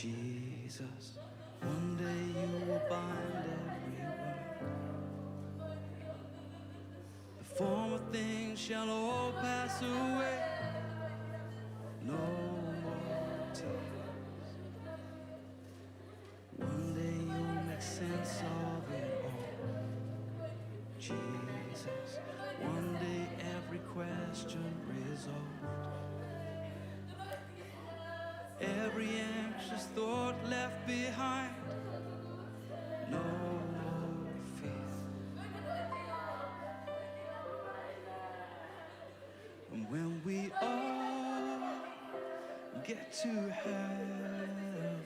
Jesus, one day you will bind every wound. The former things shall all pass away. No more tears. One day you'll make sense of it all. Jesus, one day every question resolved. Every anxious thought left behind. No more fear. And when we all get to heaven,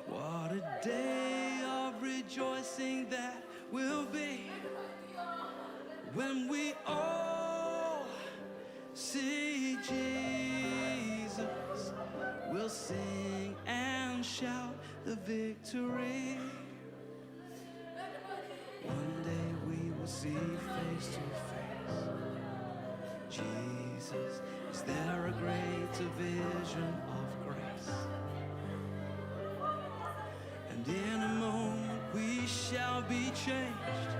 what a day of rejoicing that will be. When we all see Jesus, we'll sing and shout the victory. One day we will see face to face. Jesus, is there a greater vision of grace? And in a moment we shall be changed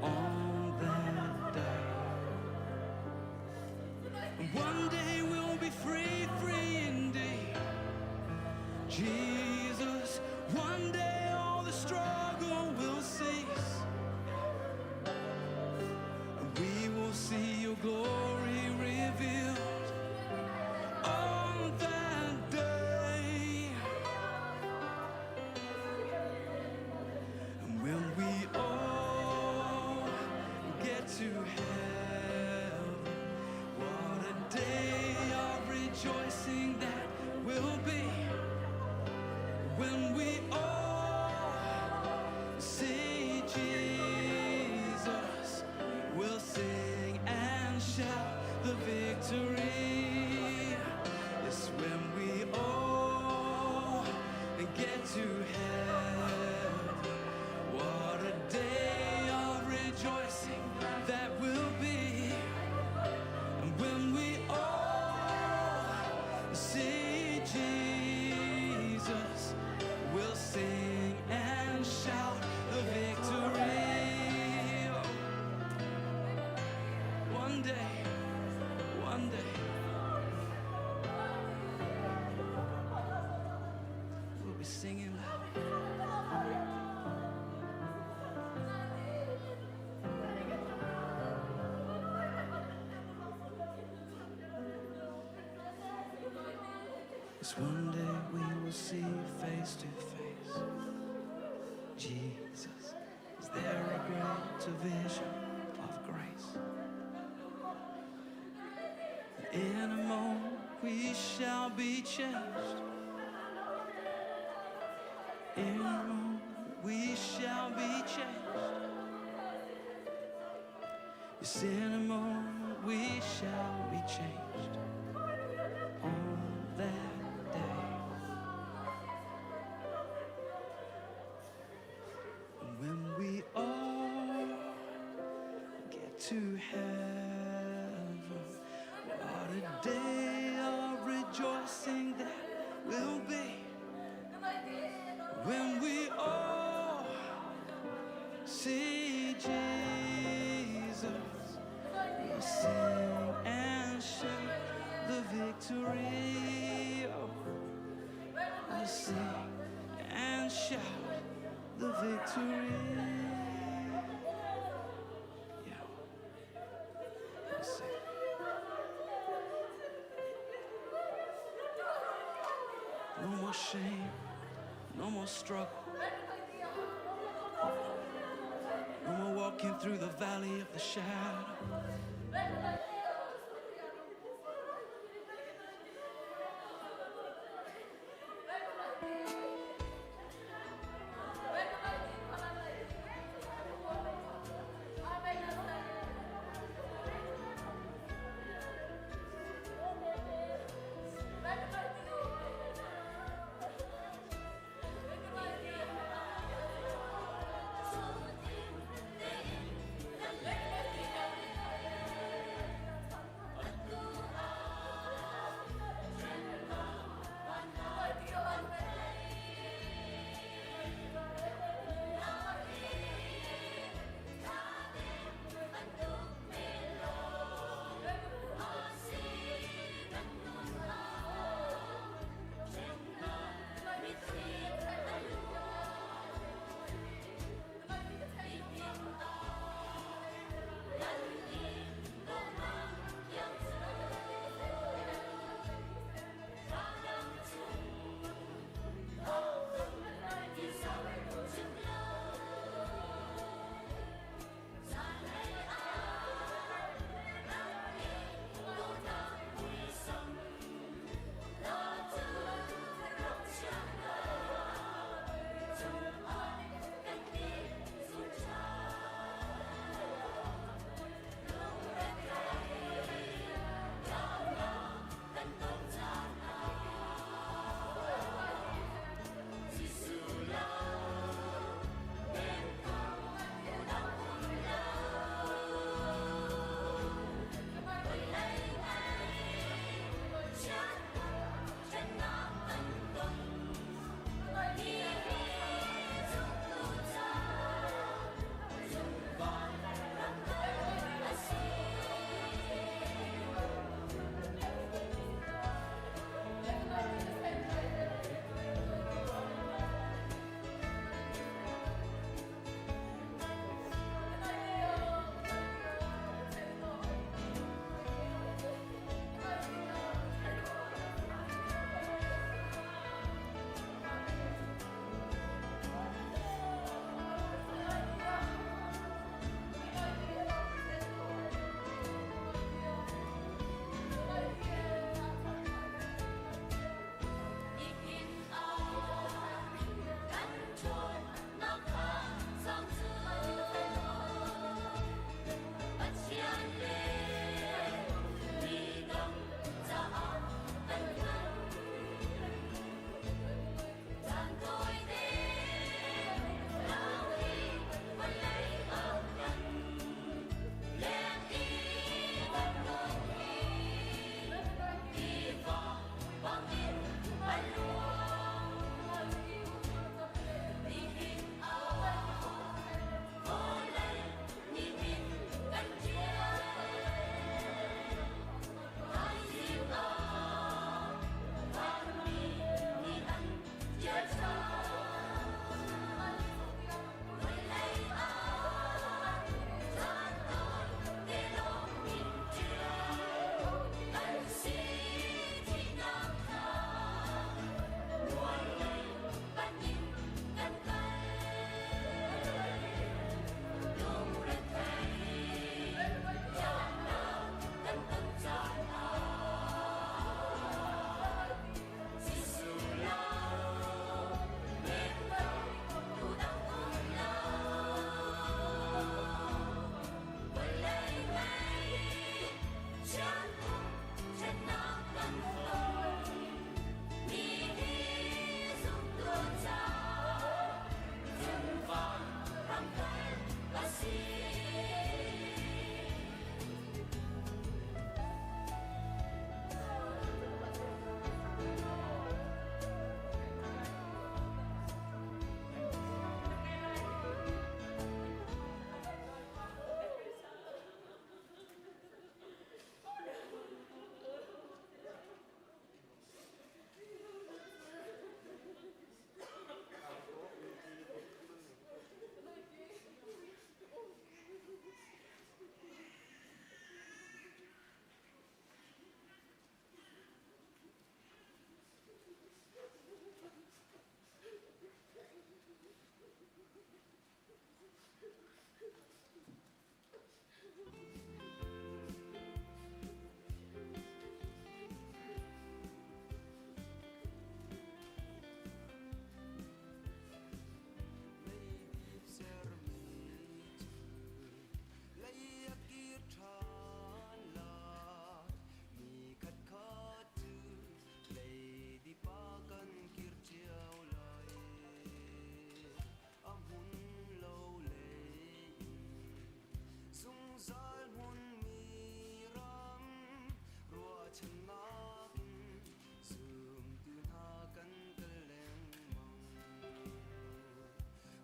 on that day. And one day we'll be free, free indeed. Jesus, one day all the struggle will cease. And we will see your glory revealed on that day. And when we all get to heaven, what a day of rejoicing that will be. When we all see Jesus, we'll sing and shout the victory. Yes, when we all get to heaven, what a day of rejoicing that will be. And when we all see Jesus, we'll sing and shout the victory. Oh, one day, one day, we'll be singing loud. Yes, one day we will see face to face. Jesus, is there a greater vision of grace? In a moment we shall be changed. In a moment we shall be changed. Yes, in a moment we shall be changed on that day. And when we all get to heaven, what a day of rejoicing that will be. When we all see Jesus, we'll sing and shout the victory. Oh, we'll sing and shout the victory. Yeah, we'll sing. No more shame, no more struggle. No more walking through the valley of the shadow. Zungzal hmunmi ram ruahchannak in zumtu hna kan kal lengmang.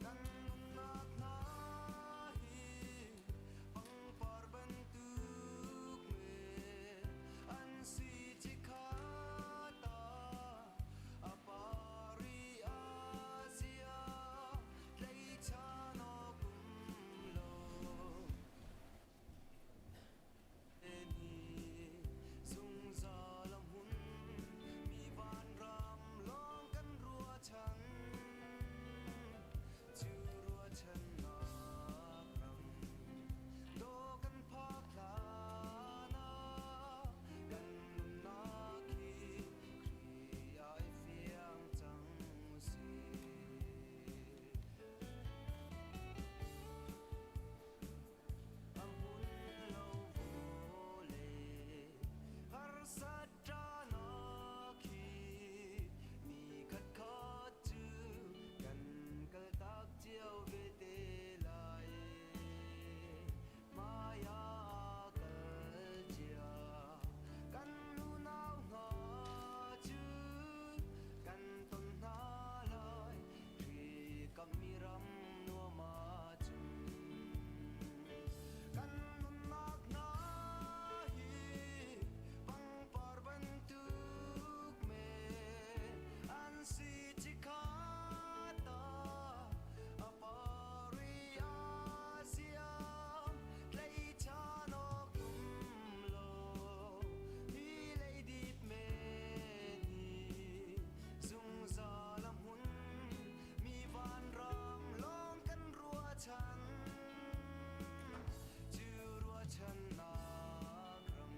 Kan nunnak hna hi pangpar bantuk men an si chikkhat ah a par i a zia tleichan awk um lo. Zungzal a hmun mi vanram lawng kan ruahchan cu ruahchannak ram daw kan phak hlan ah kan nunnak hi Khrih ai fiang cang usih. A hmun lo vawlei harsat ṭanak hi mi khatkhat cu kan kaltak cio ve te lai. Hmai ah kal cia kan unau hna cu kan ton hna lai. Khrih kammi ram nuam ahcun kan nunnak hna hi pangpar bantuk men an si chikkhat ah a par i a siam tleichan awk um lo hi leidip men hi zungzal a hmun mi vanram lawng kan ruahchan cu ruahchannak ram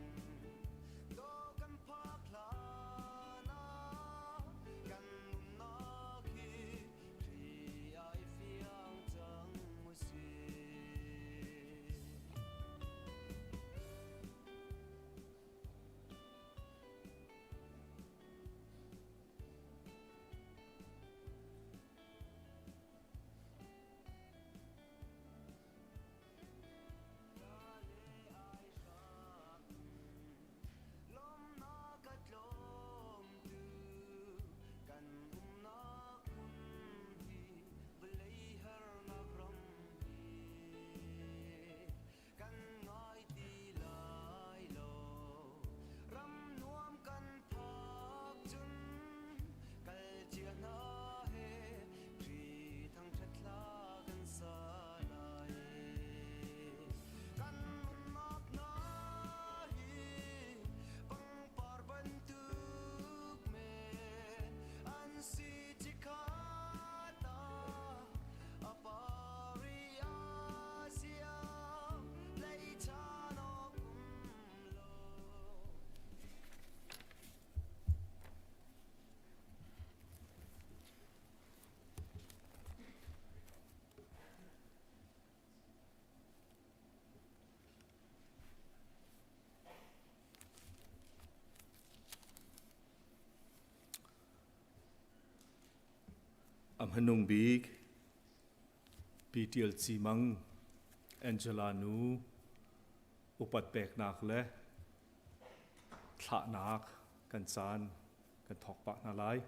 daw kan phak hlan ah kan nunnak hi Khrih ai fiang cang usih. Lawmnak a tlawmtu kan umnak hmun hi vawlei harnak ram hi kan ngai ti lai lo. Ram nuam kan phak cun kal cia hna he Khrih thangṭhat hla kan sa lai. Kan nunnak hna hi pangpar bantuk men an si chikkhat ah a par i a siang tleichan awk um lo. A hmanung bik Pi Ṭial Ci Mang, Angela nu upat peknak le thlahnak kan caan kan thawk pah hna lai.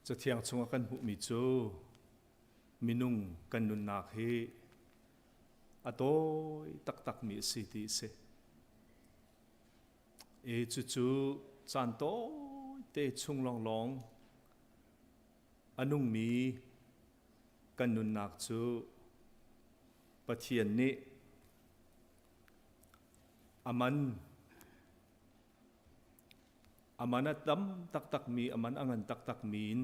Cathiang chungah kan hmuhmi cu minung kan nunnak hi a tawi taktakmi a si ti a si. I cucu caan tawite chung lawnglawng a nungmi kan nunnak cu Pathian nih a man. A man a tam taktakmi, a man a ngan taktakmi in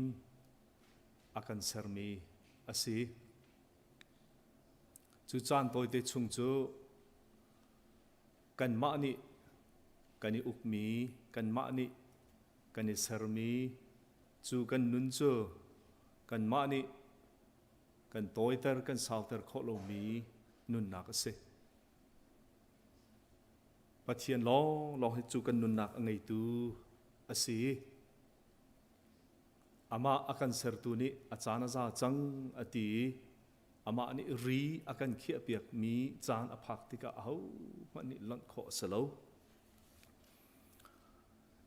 a kan sermi a si. Cu caan tawite chung cu kanmah nih kan i ukmi, kanmah nih kan i sermi cu kan nun cu kanmah nih kan tawiter, kan sauter khawh lomi nunnak a si. Pathian lawnglawng hi cu kan nunnak a ngeitu a si. Amah a kan sertu nih a caan a za cang a ti i amah nih ri a kan khiahpiakmi caan a phak tikah ahohmanh nih lonh khawh a si lo.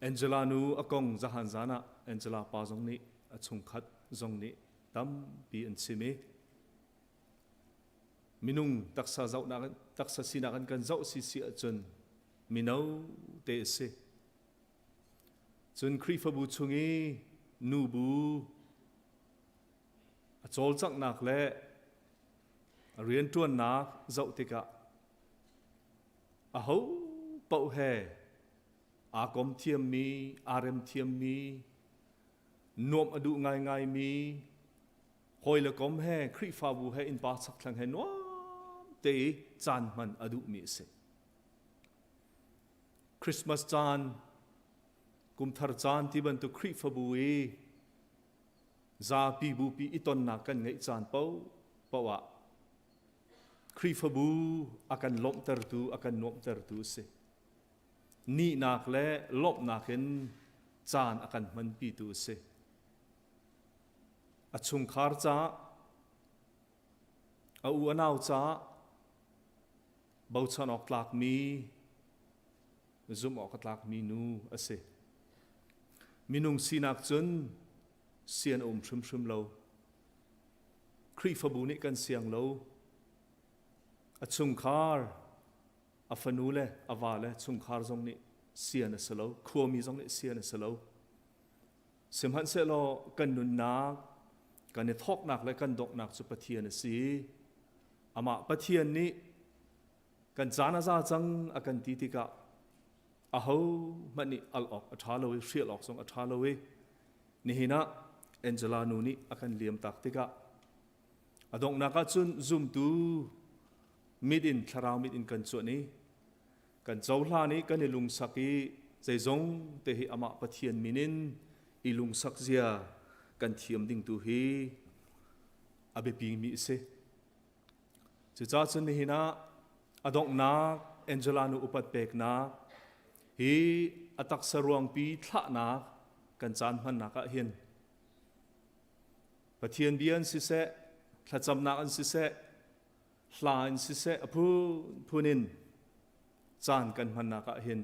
Angela nu a kong zahan zan ah Angela pa zong nih a chungkhat zong nih tampi an chim i minung taksa zohnak taksa sinak in kan zoh si si ahcun mino te a si. Cun Khrihfabu chung i nubu a cawlcanghnak le a rianṭuannak zoh tikah aho paoh he aa kom thiammi, aa rem thiammi, nuamh a duh ngaingaimi, hawi le kom he Khrihfabu he innpa chakthlang he nuam te i caan hman a duhmi a si. Christmas caan, kumthar caan ti bantuk Khrihfabu i zapi bupi i tonnak kan ngeih caan paohpaoh ah Khrihfabu a kan lawmhtertu, a kan nuamhtertu a si. Nihnak le lawmhnak in caan a kan hmanpitu a si. A chungkhar caah, a u a nau caah bochan awk tlakmi, zumh awk a tlakmi nu a si. Minung sinak cun sian a um hrimhrim lo. Khrihfabu nih kan siang lo. A chungkhar, a fanu le a va le chungkhar zong nih sian a si lo. Khuami zong nih sian a si lo. Sihmanhsehlaw kan nunnak, kan i thawknak le kan donghnak cu Pathian a si. Amah Pathian nih kan caan a za cang a kan ti tikah aho hmanh nih al awk a ṭha lo i hrial awk zong a ṭha lo i nihin ah Angela nu nih a kan liam tak tikah a donghnak ah cun zumtu mit in thlarau mit in kan cuanh i kan cohlan i kan i lungsak i zeizong te hi amah Pathian min in i lungsak zia kan thiam ding tu hi a biapi mi a si. Cucaah cun nihin ah a donghnak Angela nu upat peknak hi a taksa ruangpi thlahnak kan caan hmannak ah hin Pathian bia in siseh, thlacamnak in siseh, hla in siseh a phunphun in caan kan hmannak ah hin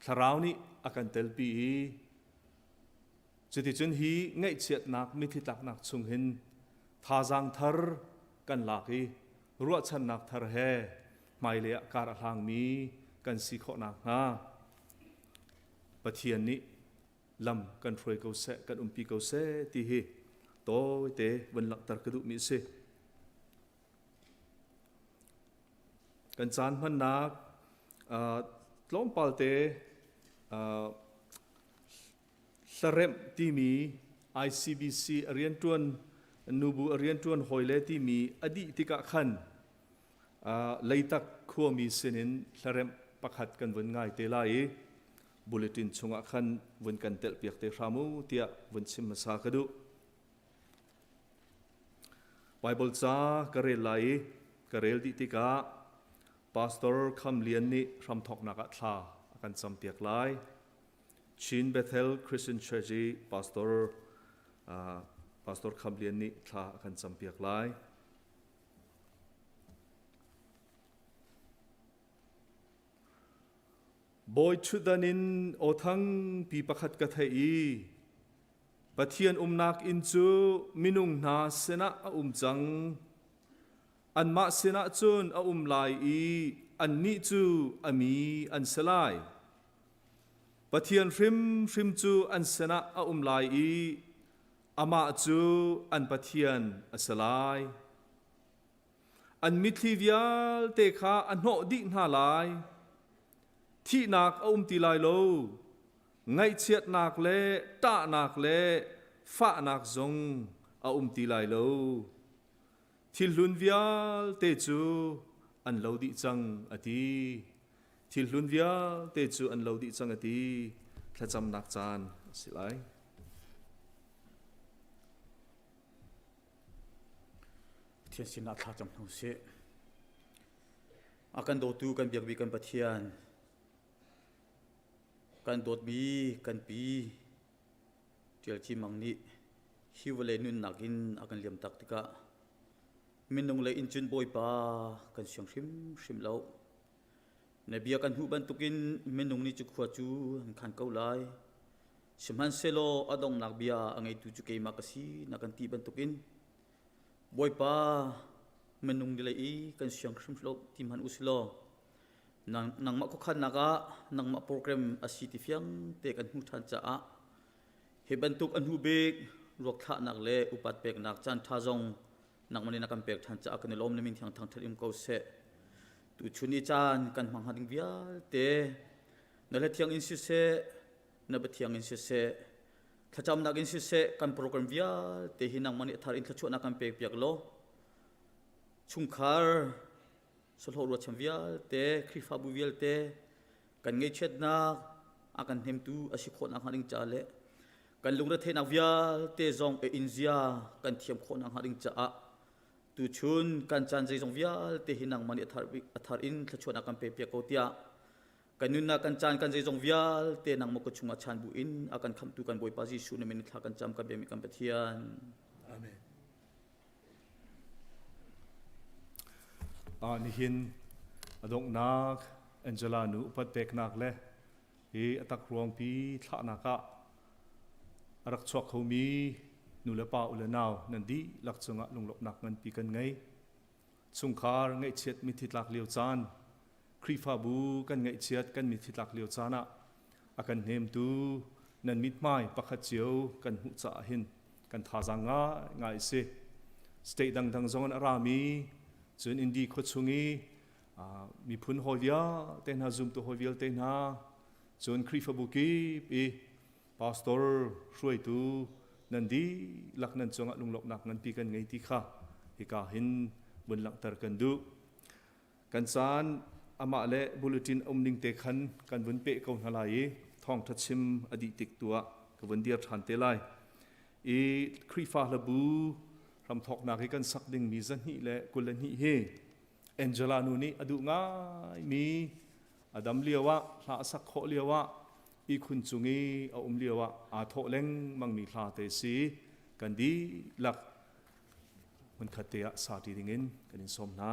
thlarau nih a kan telpi i cuticun hi ngaihchiatnak mitthli tlaknak chung hin thazaang thar kan lak i ruahchannak thar he hmailei ah kar a hlangmi kan si khawh nakhnga Pathian nih lam kan hruai ko seh, kan umpi ko seh ti hi tawite vun langhter ka duhmi a si. Kan caan hmannak tlawmpal te hlaremh timi ICBC a rianṭuan nubu a rianṭuan hawile timi a dih tikah khan Leitak khuami sinin hlaremh pakhat kan vun ngai te lai i bulletin chungah khan vun kan telhpiak te hram u tiah vun chim hmasa ka duh. Bible ca ka rel lai i ka rel dih tikah Pastor Kham Lian nih hramthawknak ah thla a kan campiak lai. Chin Bethel Christian Church i Pastor Pastor Kham Lian nih thla a kan campiak lai. Bawi ṭhutdan in aw thangpi pakhat ka theih i Pathian umnak inn cu minung hna sinah a um cang. Anmah sinah cun a um lai i annih cu a mi an si lai. Pathian hrimhrim cu an sinah a um lai i amah cu an Pathian a si lai. An mitthli vialte kha a hnawh dih hna lai. Thihnak a um ti lai lo. Ngaihchiatnak le ṭahnak le fahnak zong a um ti lai lo. Thil hlun vialte cu an lo dih cang, a ti. Thil hlun vialte cu an lo dih cang, a ti. Thlacamnak caan a si lai. Pathian sinah thla cam hna usih. A kan dawtu kan biakmi kan Pathian, kan dawtmi kan pi Ṭial Ci Mang nih hi vawlei nunnak in a kan liamtak tikah minung lei in cun Bawipa kan siang hrimhrim lo. Na bia kan hmuh bantukin minung nih cu khua cu an khan ko lai. Sihmanhsehlaw a donghnak bia a ngeitu cu keimah ka si na kan ti bantukin Bawipa minung ni lei i kan siang hrim lo ti hmanh u silaw nangmah khuakhannak ah nangmah program a si ti fiang te kan hmuh ṭhan caah hi bantuk a hnu bik ruakthlahnak le upat peknak caan ṭha zong nangmah nih na kan pek ṭhan caah kan i lawm na min thiang thangṭhat in ko seh. Tuchun i caan kan hmang hnga ding vialte na hla thiang in siseh na pathiang in siseh thlacamnak in siseh kan program vialte hi nangmah nih a thar in thluachuahnak kan pek piak law chungkhar sahlawh ruachan vialte Khrihfabu vialte kan ngaihchiatnak a kan hnemtu a si khawh nakhnga ding caah le kan lungretheihnak vialte zong e in zia kan thiam khawh nakhnga ding caah tuchun kan caan zeizong vialte hi nangmah nih a thar in thluachuahnak kan pe piak ko tiah kan nunnak kan caan kan zeizong vialte nangmah ka chungah chan bu in a kan khamhtu kan Bawipa Jesuh na min thla kan cam kan biami kan Pathian. Amen. Nihin a donghnak Angela nu upat peknak le hi a tak ruangpi thlahnak ah a rak chuak khomi nu le pa u le nau nan dihlak cungah lunglawmhnak nganpi kan ngei. Chungkhar ngaihchiat mithi tlak lio caan, Khrihfabu kan ngaihchiat kan mithi tlak lio caan ah a kan hnemtu nan mithmai pakhat cio kan hmuh caah hin kan thazaang ngaingai a si. State dangdang zong in a rami, cun Indi khuachung i miphun hawi vialte hna, zumtu hawi vialte hna, cun Khrihfabu kip i pastor hruaitu nan dihlak nan cungah lunglawmhnak nganpi kan ngei ti kha hika hin vun langhter kan duh. Kan caan amah le bulletin um ning te khan kan vun peh ko hna lai i thawngṭha chim a dih tik tu ah ka vun dir ṭhan te lai. I Khrihfa hlabu hramthawknak hi kan sak dingmi zahnih le 22 hi Angela nu nih a duh ngaimi a dam lio ah hla a sak khawh lio ah ihkhun cung i a um lio ah aa thawh lengmangmi hla te si kan dihlak hmunkhat te ah sa ṭi dingin kan in sawm hna.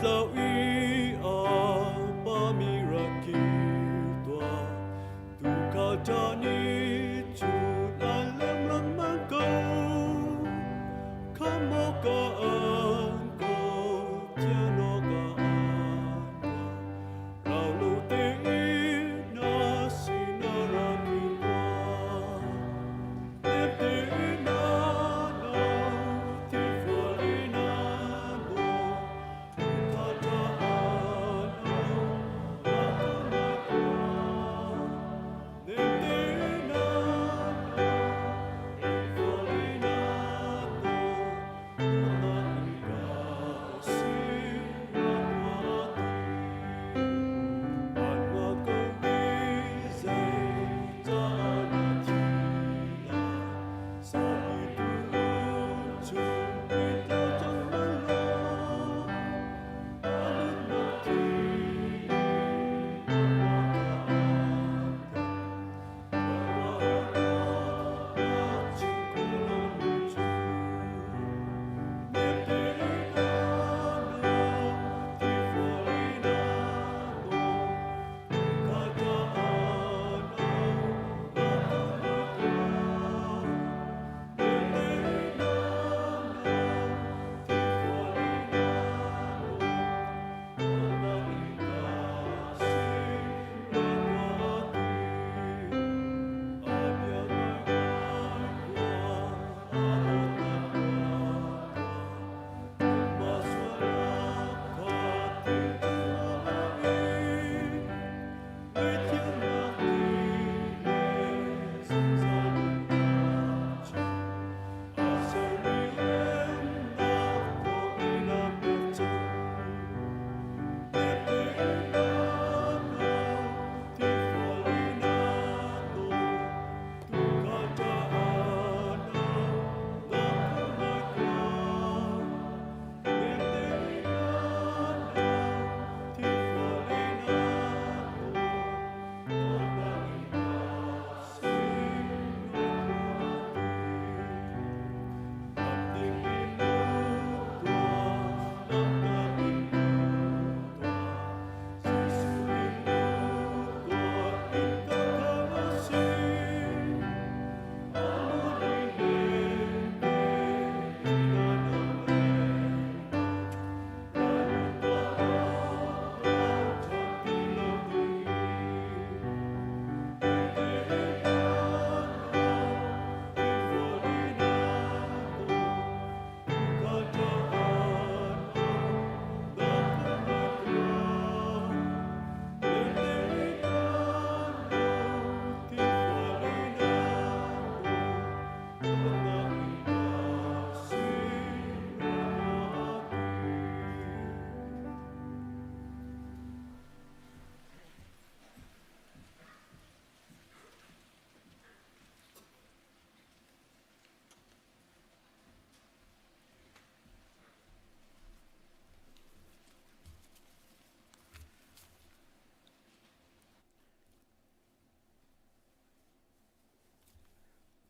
Tlau i a pa mi rak kir tuah tu kha.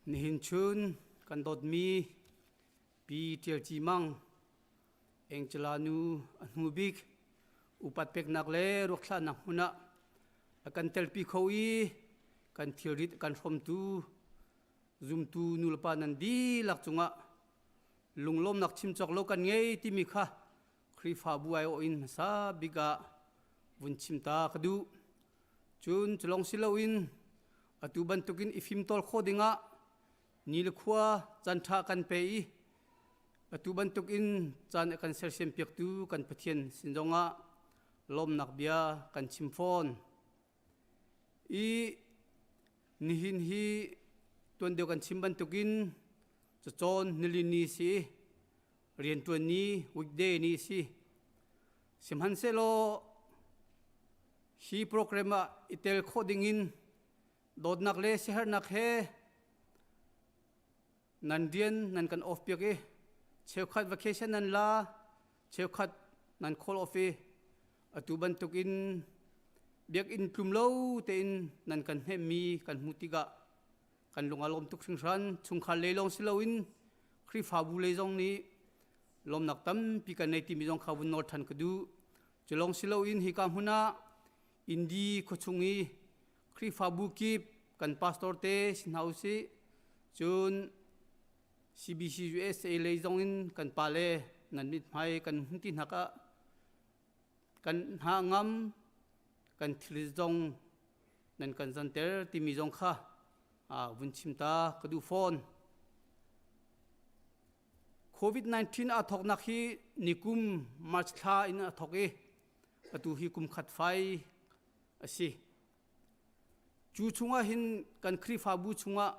Nihin chun kan dawtmi Pi Ṭial Ci Mang, Angela nu a hnu bik upat peknak le ruakthlahnak hmun ah a kan telpi kho i kan thilrit a kan hrawmtu zumtu nulepa nan dihlak cungah lunglawmnak chim cawk lo kan ngei timi kha Khrihfabu aiawh in hmasa bik ah vun chim ta ka duh. Cun culong si loin atu bantukin i fimtawl khawh dingah ni le khua caan ṭha kan pe i atu bantukin caan a kan sersiam piaktu kan Pathian sin zongah lawmnak bia kan chim fawn. I nihin hi tuan deuh kan chim bantukin cacawn nilini si rianṭuan ni weekday ni si. Sihmanhsehlaw hi program ah i tel khawh dingin dawtnak le siaherhnak he nan rian nan kan off piak i cheukhat vacation nan la cheukhat nan call off i atu bantukin biakinn tlum lo tein nan kan hnemmi kan hmuh tikah kan lung a lawm tuk hringhran. Chungkhar lei lawng si loin Khrihfabu lei zong nih lawmnak tampi kan nei timi zong kha vun nawl ṭhan ka duh. Cu lawng si loin hika hmun ah Indi khuachung i Khrihfabu kip kan pastor te si hna usih. Cun CBC USA lei zong in kan pale nan mithmai kan hun ti hnak ah kan hna ngam kan thil zong nan kan zanter timi zong kha vun chim ta ka duh fawn. COVID-19 aa thawknak hi nikum March thla in a thawk i atu hi kum khat fai a si. Cu chungah hin kan Khrihfabu chungah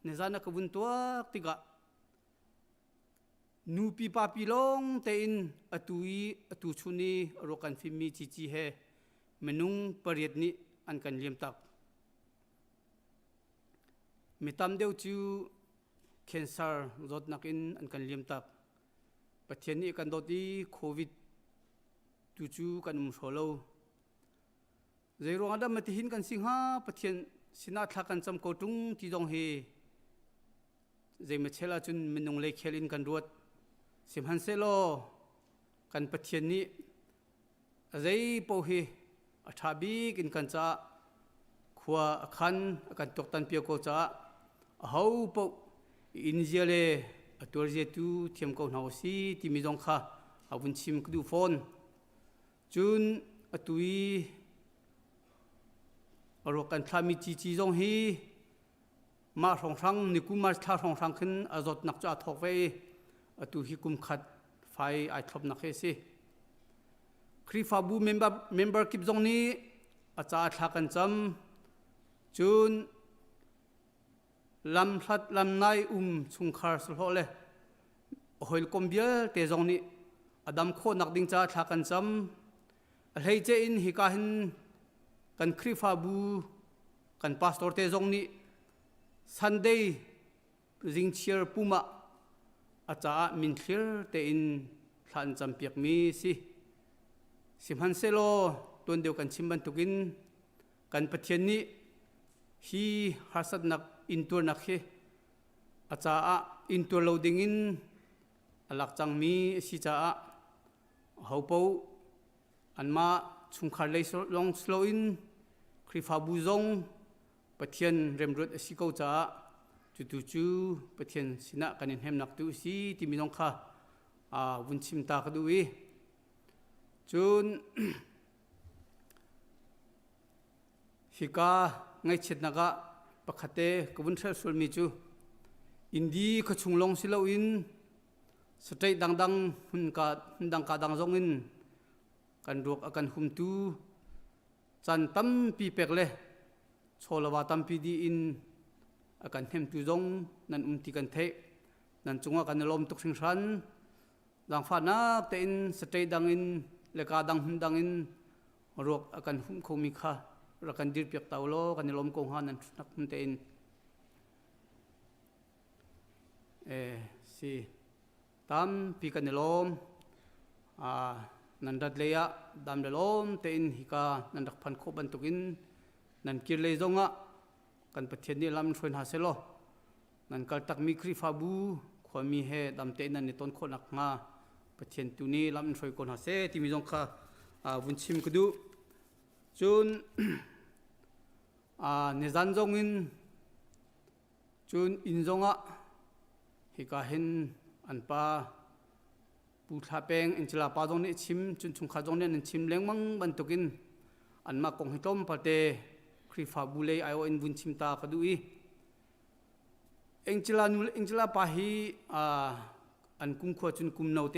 nizan a ka vun tuak tikah nupi papi lawng tein atu i atu chun i ruak kan fimmi cici he minung pariat nih an kan liam tak. Mi tam deuh cu cancer zawtnak in an kan liam tak. Pathian nih kan dawt i COVID tu cu kan um hraw lo. Zeiruang ah dah matihin kan si hnga? Pathian sinah thla kan cam ko ṭung ti zong hi zeimachel ahcun minung lei khel in kan ruat. Sihmanhsehlaw kan Pathian nih a zei paoh hi a ṭha bik in kan caah khua a khan a kan tuaktan piak ko caah aho paoh inn zia le a tuar zia tu thiam ko hna usih timi zong kha a vun chim ka duh fawn. Cun atu i a ruak kan thlahmi cici zong hi mah hrawnghrang nikum March thla hrawnghrang khin a zawtnak cu aa thawk ve i atu hi kum khat fai ai thlopnak hi a si. Khrihfabu member, member kip zong nih a caah thla kan cam. Cun lamhlat lamnai um chungkhar sahlawh le hawikom vialte zong nih a dam khawhnak ding caah thla kan cam. A hleice in hika hin kan Khrihfabu kan pastor te zong nih Sunday zingchiar pum ah a caah minthlir tein thla an campiakmi si. Sihmanhsehlaw tuan deuh kan chim bantukin kan Pathian nih hi harsatnak intuarnak hi a caah intuar lo dingin a lak cangmi a si caah hopaoh anmah chungkhar lei lawng si loin Khrihfabu zong Pathian remruat a si ko caah cutu cu Pathian sinah kan i hnemnak tu a si timi zong kha vun chim ta ka duh i cun hika ngaihchiatnak ah pakhat te ka vun hrelh sualmi cu Indi khuachung lawng si loin state dangdang hmun dang ka dang zong in kan ruak a kan humtu caan tampi pek le chawlava tampi dih in a kan hnemtu zong nan um ti kan theih. Nan cungah kan i lawm tuk hringhran. Zaangfahnak tein state dang in le ka dang hmun dang in ruak a kan humh khomi kha rak kan dirpiak ta ulaw kan i lawm ko hnga nan ṭhutnak hmun tein. Eh, si. Tampi kan i lawm. Nan rat lei ah dam le lawm tein hika nan rak phan khawh bantukin nan kir lei zongah kan Pathian nih lam in hruai hna seh law. Nan kal takmi Khrihfabu khuami he dam tein nan i ton khawh nakhnga Pathian tu nih lam in hruai ko hna seh timi zong kha vun chim ka duh. Cun nizan zong in cun inn zongah hika hin an pa Pu Thla Peng Angela pa zong nih a chim cun chungkhar zong nih an chim lengmang bantukin anmah kong hi tlawmpalte Khrihfabu lei aiawh in vun chim ta ka duh i Angela nu le Angela pa hi an kum khua cun kum no te.